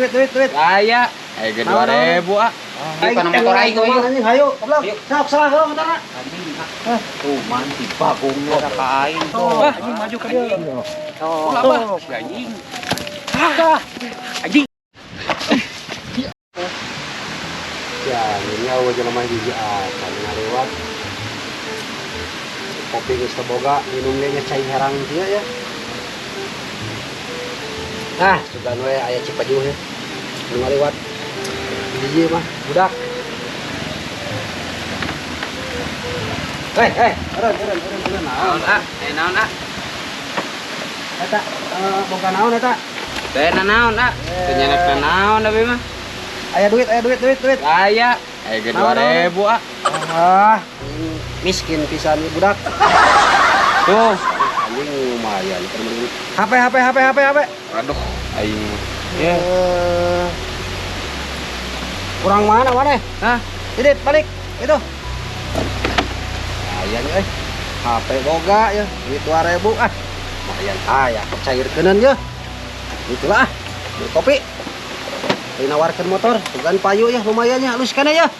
Duit, duit, duit. Aya, aya ge 2000 ah. Aing kana motor aing we. Anjing, hayu, goblok. Sok salah heula motorna. Tuh man si bagong ka aing. Tuh, anjing maju ka dieu. Tuh, Tuh. si anjing. Anjing. Ya, ini awe jelema hiji acan ngaliwat. Kopi geus teu boga, minum ge nya cai herang kieu ya. Ah, sugan we aya Cipajuh ya. Nu ngaliwat. Hiji mah budak. Eh, eh, eureun, eureun, eureun, eureun naon? Naon ah? Eh naon ah? Eta boga naon eta? Teh naon ah? Teu nyenek naon tapi mah. Aya duit, aya duit, duit, duit. Aya, aya ge Naon, naon? 2000 ah. Ah, miskin pisan ieu budak. Tuh. Anjing lumayan keur meuli. HP HP HP HP HP. Aduh, aing. Ya. Eh, kurang mana mana? Hah? Didit balik itu. Lumayan euy. HP boga ya, duit 2000 ah. Lumayan aya cairkeuneun ye. Itulah ah. Beli kopi. Beli nawarkeun motor, sugan payu ya lumayan ya, halus kana ya.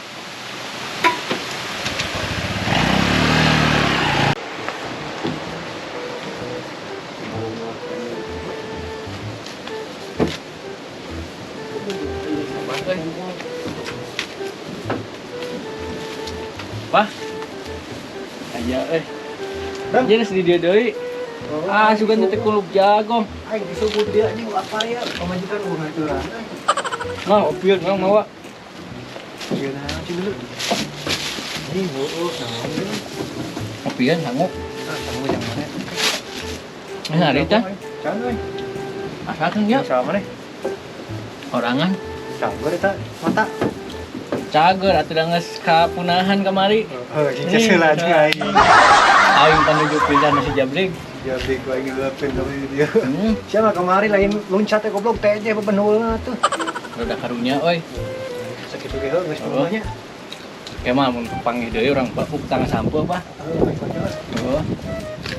Wah. Aya euy. Jelas di dia deui. Ah, sugan teh kulub jagong. Aing disuguh dia anjing lapar ya, pamajikan urang aturan. Mah opieun mah mawa. Ieu nah, cing dulu. Anjing heueuh naon ieu. Opieun sangu. Ah, sangu jang mana? Nah, hari teh. Can euy. Asakeun ya Sama maneh. orangan. Cager eta mata. Cager atuh da geus kapunahan kamari. Oh, cincin heula jeung aing. Aing panuju pisan si Jabrik. Jadi gua ingin ngelapin tapi dia. Hmm, Siapa kemari lain loncat teh goblok teh aja bebenulna tuh. udah karunya euy. Sakitu ge heuh geus Oh. rumahnya. Kayak mah mun panggih deui urang bapuk tangga sampo apa. Oh.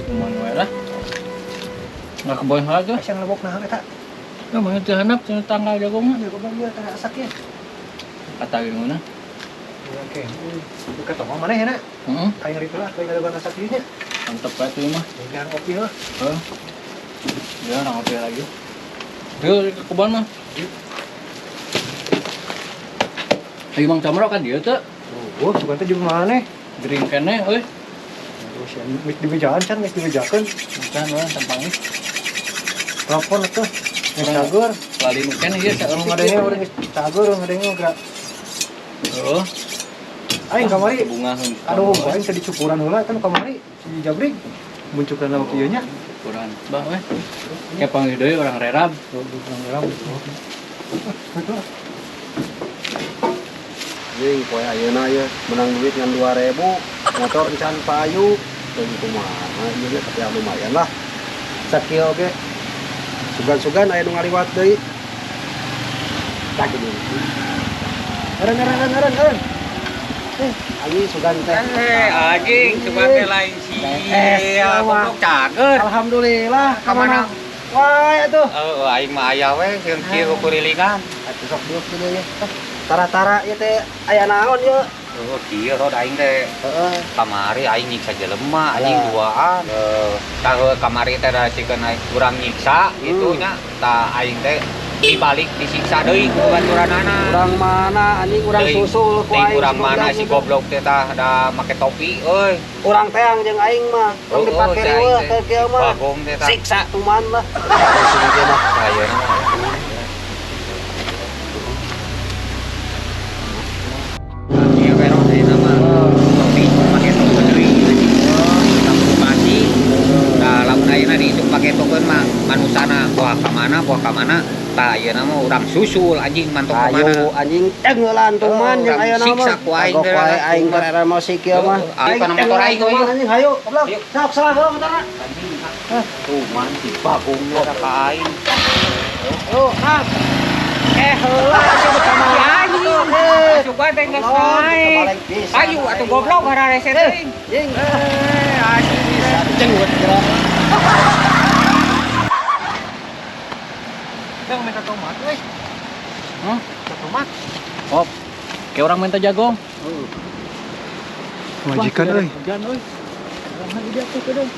Kumaha we lah. Nggak kebon heula tuh. Asa ngelebok naon eta? Ya mah teu handap cenah tanggal jagung mah. Ya goblok ieu teh asak ya. Kata gimana? Oke. Buka tong maneh nya. Heeh, Aing ari lah, aing ngadaguan asak ieu nya. mantep banget tuh mah. Jangan kopi heuh. Heeh. Ya orang ngopi lagi. Yuk ke kebon mah. Ayo Mang Comro kan dia tuh Oh, bukan teh jeung maneh. gering keneh euy. Aduh, sia geus dibejaan can geus dibejakeun. Bukan urang tampang ih. Telepon atuh. Geus cagur. Lali nu keneh ieu Urang ngadenge urang geus cagur, urang ngadenge gerak. Oh, Aing kamari bungaheun. Aduh, aing teh dicukuran heula kan kamari si Jabrik munculkan nama kieu nya. Ukuran. Bah we. Kayak panggil deui orang rerab. Anjing poe ayeuna ye menang duit ngan 2000, motor encan payu, teuing kumaha ieu nya tapi lumayan lah. Sakieu oge. Sugan-sugan aya nu ngaliwat deui. Tah gini. Eureun eureun eureun eureun eureun. Eh, anjing sugan teh. Eh, anjing sugan teh lain sia goblok cager. Alhamdulillah Ka mana? Wah, atuh. Heeh, aing mah aya we sieun kieu kukurilingan. Atuh sok diuk di dieu ye. Tara-tara ieu teh aya naon ye? Oh, kieu rod aing teh. Heeh. Kamari aing nyiksa jelema anjing Alah. duaan. Tah kamari teh da sikeun aing urang nyiksa gitu nya. Tah aing teh dibalik disiksa deui ku baturanana. Urang mana anjing urang Teuing- susul ku teuing aing. urang mana si goblok teh tah da make topi euy. Urang teang jeung aing mah. Tong Oh, dipake si aing riweuh teh. teh kieu mah. Bagong teh tah. Siksa tuman lah. Sing kieu mah. Ayeuna mah. Ieu we rod ayeuna mah. Topi make topi deui anjing. Sampeu basi. Tah lamun ayeuna diisuk make tokeun mah manusana buah ka mana buah ka mana. Tah ayeuna mah urang susul anjing mantok ka mana. Ayo anjing tenggelan tuman Oh, jeung urang ayeuna mah. siksa ku aing Kagok teh wae lah. aing keur emosi kieu mah. Oh, ayo kana motor aing tuman we. anjing hayu goblok. Ayo. Sok salah heula motorna. Tuh man si bagong ka aing. Yo, nah. Eh heula sia ka mana? Anjing. Eh. Coba teh geus Goblok, naik. terbalik pisan. Ayo atuh goblok hararese teuing. Jing. Eh, anjing Bisa jenggut kira. Yang minta tomat euy. Hah? Tomat. Kop. Kayak orang minta jagung. Majikan euy. Hujan euy. Orang dia tuh kedeng.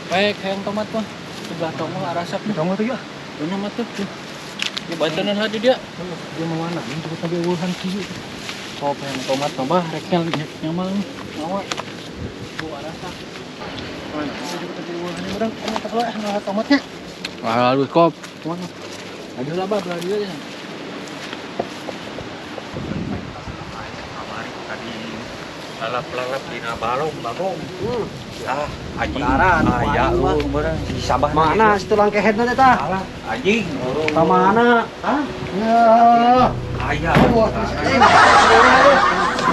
Baik, hayang tomat mah. Sebelah tong mah arasap. Tong tuh ya. Bener mah tuh. Ya bantuan lah di dia. Dia mau mana? Ini cukup sampai eueuhan kieu. Kop hayang tomat mah bah reknya nyamal nih. Mawa. Bu arasap. Cukup sampai eueuhan urang tomat lah tomatnya. Wah, halus kop. Tomat mah. Aduh lah bah, belah dia ya. Kamari tadi lalap-lalap dina balong bagong. Ah, anjing. Benaran, Aya anjing mah. eueuh beurang si Sabah. Mana si tulang kehetna teh tah? Alah, anjing. Ka mana? Hah? Ya. Aya.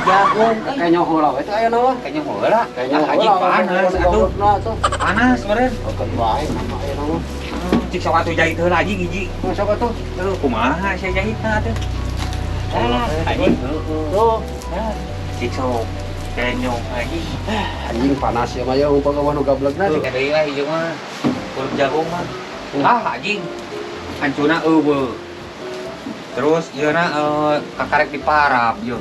Jagung kayaknya heula we teh aya naon? Kayaknya heula. Kayaknya Ah, anjing panas atuh. Atuh. Panas meureun. Oke bae nama aya naon. Cik sok atuh jahit heula anjing hiji. Sok atuh. Heuh, kumaha sia jahitna atuh? Ah, anjing. Tuh. Cik sok kenyong anjing. Anjing panas ya mah ya upah nu gablegna. Tuh, deui lah ieu mah. Kulub jagung mah. Ah, anjing. Hancurna eueuh. Terus ieu na kakarek diparap ieu.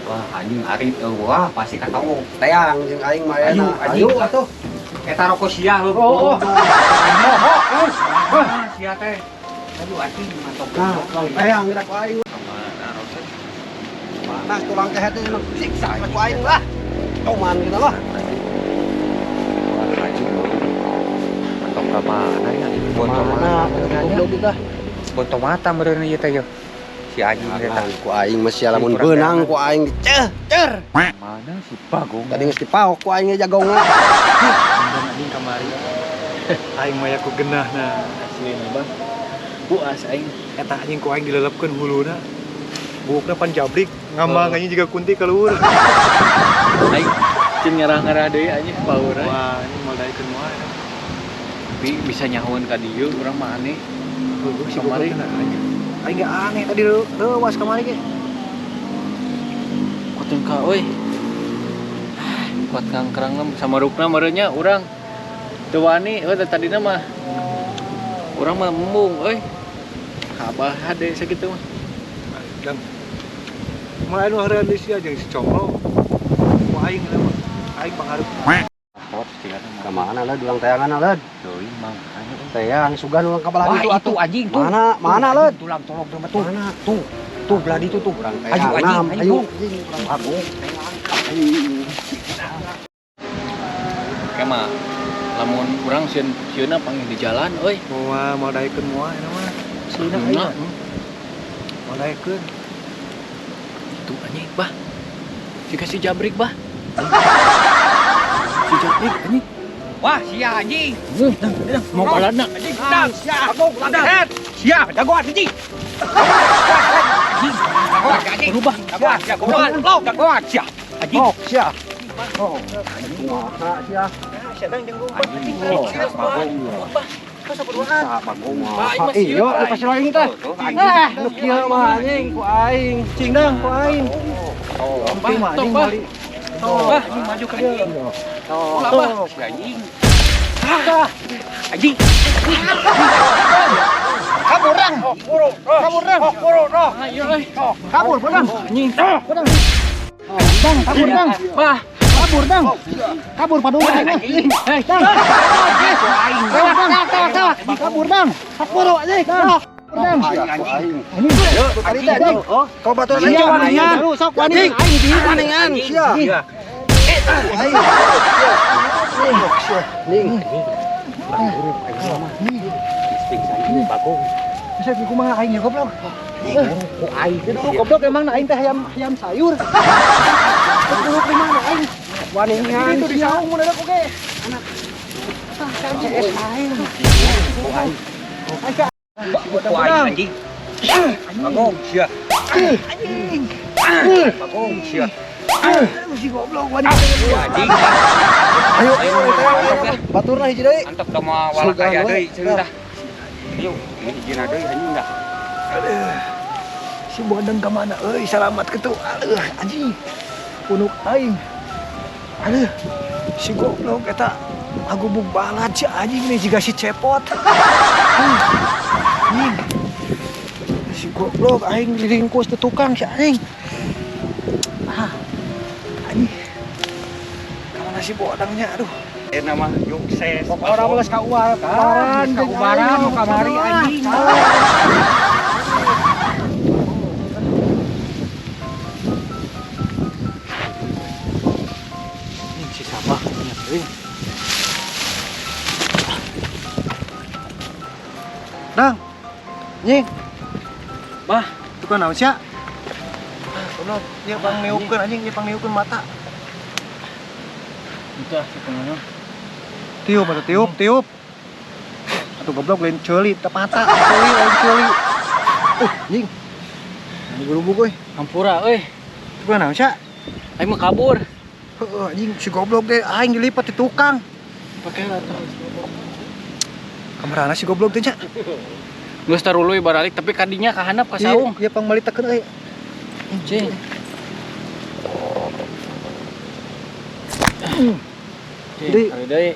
Wah, anjing arit eueuh. Wah, pasti katongok. Teang jeung aing mah Ayo, ayeuna. anjing. Ayo atuh. Eta rokok sia heuh. Oh, oh. Oh, sia teh. Aduh, anjing mantap. Nah, teang geura ku aing. Kamana roset? Panas tulang kehet teh nu siksa ku aing lah. Toman kita lah. Wah, anjing. Mantap ka mana ya? Bon Mana tomata. goblok kita. Bon tomata meureun ieu teh yeuh. Si anjing eta. Ku aing mah sia lamun beunang ku aing ceh cer. Mana si Bagong? Tadi geus dipaok ku aing jagongna. Anjing kamari. Aing mah ya ku geunahna. Asli bah. Puas aing. Eta anjing ku aing dilelepkeun huluna. Buukna pan jabrik, ngambang anjing juga kunti keluar. Aing cin ngarah-ngarah deui anjing power. Wah, ini mau daekeun moal. Tapi bisa nyahoan ka dieu urang mah aneh. Heueuh si Kamari. goblok anjing. Aing ge aneh tadi leuwas kamari ge. Kuatin ka euy. Kuat kangkrang sama rukna meureun urang. Teu wani euy tadina mah. Urang mah embung euy. Kabah hade sakitu mah. Dang. Mah anu harean deui sia jeung si Conglo. Ku aing eta mah. Aing panghareup. Ka mana lah dulang teangan lah. Deui mah anu. Teang sugan urang ka belah Wah, ditu itu atuh. anjing tuh. Mana? Mana leud? Tulang tolong tuh tuh. Mana? Tuh. Tuh belah ditu tuh. Urang Ayo, teang. anjing, Ayo. ayo. Anjing urang bagong. Kema lamun urang sieun sieunna panggil di jalan euy. Moal mau daekeun moal eta mah. Sieuna aing. Nah, Mau daekeun. itu anjing bah. Jika si jabrik bah. Si jabrik anjing. Wah, sia anjing. Mau balana. Anjing, dang, sia, bagong, tulang Sia, jagoan anjing. Anjing, jagoan anjing. Berubah. Jagoan, jagoan, lo, jagoan, sia. Anjing. Oh, sia. Oh. Kumaha sia? Anjing, siksa bagong. Bisa bagong mah. Aing mah sieun, Iya, aing. pasti lain teh. Tuh, anjing. Eh, nu kieu mah anjing ku aing. Cing dang ku aing. Oh, Bah, Mah, tok, anjing bah. bali. Bah, Anjing maju ka dieu. oh, Ulah, bah. si anjing. Anjing. Kabur rang. Kabur rang. Ayo euy. Kabur benang. Anjing. Dang, kabur dang. Bah. Kabur dang. Kabur padung aing. Hei, Dang. Dang, dang, kabur dang. Kabur anjing. Kabur dang. Anjing. Anjing. Tadi teh anjing. Kau batur Sia, wanian. Sok wani aing di wanian. Sia. Iya. Aing. Sia. Ning. Bagong. Bisa kumaha aing ya goblok. Ku aing. Itu goblok emang na aing teh hayam hayam sayur. Goblok di mana aing? Wanian. Itu di saung mun ada oge. CS aing. Ku aing. Ku aing anjing. Bagong, sia. Anjing. Bagong, sia. Si goblok wani. Anjing. Ayo, ayo, ayo. Baturna hiji deui. Antep da moal wala Sugan kaya we. deui ceuk dah. Yuk, ini hijina deui anjing dah. Si bodeng ka mana euy salamat ketu. Aduh anjing. Punuk aing. Aduh. Si goblok eta Agubug balad si anjing nih jiga si cepot. Anjing. Si goblok aing diringkus teh tukang si anjing. Ah. Anjing. Kamana si bodangnya aduh. Enak mah sukses. Pokoknya mah geus kaubaran, kaubaran nu kamari anjing. Ini si Sabah nya euy. Dang. Nying. Bah, tukang naon sia? Goblok, ieu pangniupkeun anjing, ieu pangniupkeun mata. Itu ah tukang. Tiup atuh tiup, tiup. Atuh goblok lain ceuli teu mata, ceuli lain ceuli. Anjing. Ini gerubuk euy. Hampura euy. Tukang naon sia? Aing mah kabur. Heeh, anjing si goblok deh aing dilipat di tukang. Pake atuh. Kamarana si goblok teh nya? Geus taruluy baralik tapi kadinya ka handap ka saung. Ieu pangmalitakeun euy. Cing. Deui. Kali deui.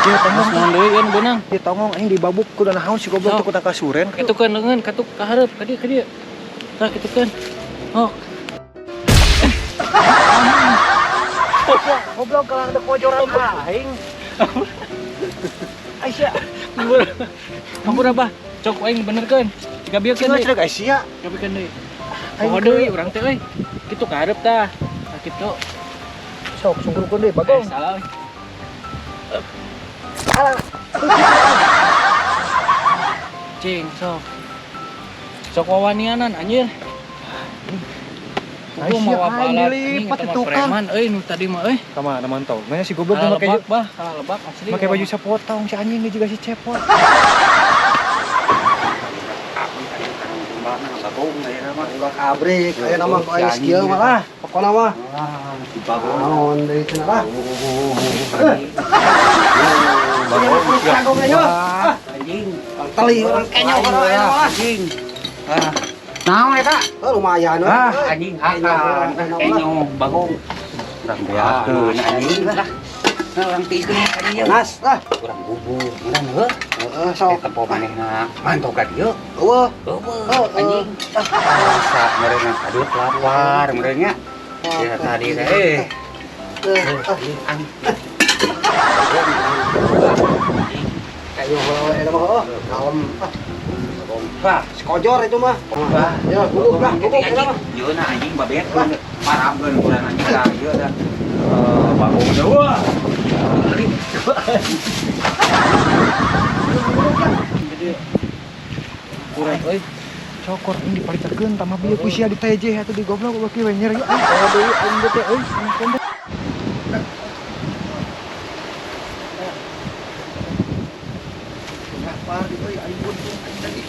Ieu tongong naon deui kan beunang. Ieu tongong aing dibabuk kudu naon si goblok teh ku kasuren. Kitu kan leungeun katuk ka hareup ka dieu ka dieu. Tah kitu kan. Ok. Goblok kalah deuk kojoran aing. Aisyah. Hampura bah. Cok aing benerkeun. Digabiekeun deui. Cek Aisyah. Gabiekeun deui. Poho deui urang teh euy. Kitu ka hareup tah. Tah kitu. Sok sungkurkeun deui bagong. Salah euy. Alah. Cing sok. Sok wawanianan anjir. Kudu mawa balat anjing dilipat eta di mah tukang. preman euy nu tadi mah euy. Kamana mantau. Nanya si goblok Kalah make lebak bah, kalah lebak asli. make baju sapotong si anjing dia juga si cepot. Ulah kabrik, aya nama ku aing skill mah lah. Pokona mah. Bagong. Naon deui cenah lah. Bagong. Kagong aja. Anjing. Teli urang kenyok urang aya mah lah. Anjing. Ah. Naon eta? Oh, lumayan euy. Ah, anjing hakan. Kenyok bagong. Urang beakeun anjing lah. Nah, urang tikeun ka dieu. Nas lah. Urang gubuk, urang heuh. Heeh, sok. Eta po manehna mantau ka dieu. Eueuh. Eueuh, anjing. Masa meureunna aduh lapar meureunnya. Ya tadi teh. Anjing. Kayak eta mah heuh. Kalem. Wah, Si kojor itu mah. Wah, Ya, gubuk lah, gubuk eta mah. Ieu na anjing babekeun. Paramkeun urang anjing ka ieu dah. Bagong teh wah. Jadi kurang euy. Cokor aing dipalitakeun tambah bieu ku sia di TJ atuh di goblok goblok kieu we nyeri. Poho deui aing teh euy. Lapar di euy aing buntung aing tadi.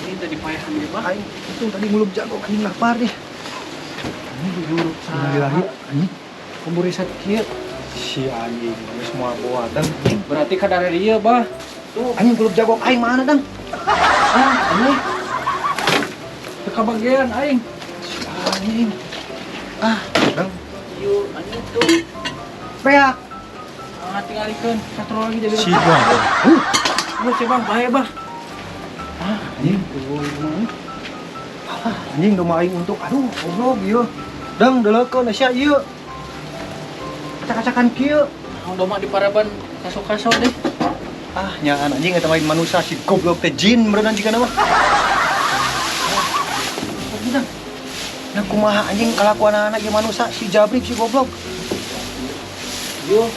Ini tadi payahan ge bah. Aing untung tadi ngulub jago anjing lapar deh. Ini dulu Innalillahi anjing. Kumburiset kieu. Si anjing geus moal boa dang. Berarti kadar dieu bah. Tuh, Anjing ngulub jago aing mana dang? ah anjing. Teu kabagean aing. Si anjing. Ah, dang. Ieu anjing tuh. Beak. Ah, tinggalikeun satu lagi jadi. Si bang. Lu si Bang, bahaya bah. Ah, anjing. Alah, anjing domba aing untuk aduh goblok ieu. Dang deleukeun sia ieu. Acak-acakan kieu. Ang doma di paraban kaso-kaso deh. Ah, nyaan anjing eta mah manusia si goblok teh jin meureunna jigana mah. Dang. Nah kumaha anjing kalakuanana ieu manusia si jabrik si goblok. Yo.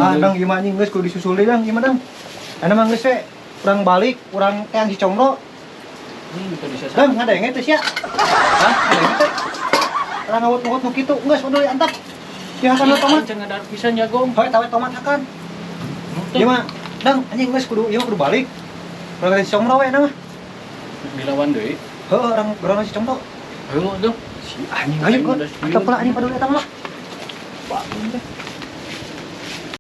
Ah, dang ieu mah anjing geus kudu disusul deui dang ieu mah dang. Ana mah geus we urang balik, urang teang si Comro. Ini teu bisa. Dang ngadenge teh sia. Hah? Ngadenge teh. Urang ngawut-ngawut nu kitu geus udah antap. Ya hakan tomat. Cenah ngadar pisan jagong. Heuh tawe tomat hakan. Ieu mah dang anjing geus kudu ieu mah kudu balik. Urang si Comro we na mah. Dilawan deui. Heuh urang urang si Comro. Ayo tuh. Si anjing ayo gua. Antap lah anjing paduli eta mah. Bangun teh.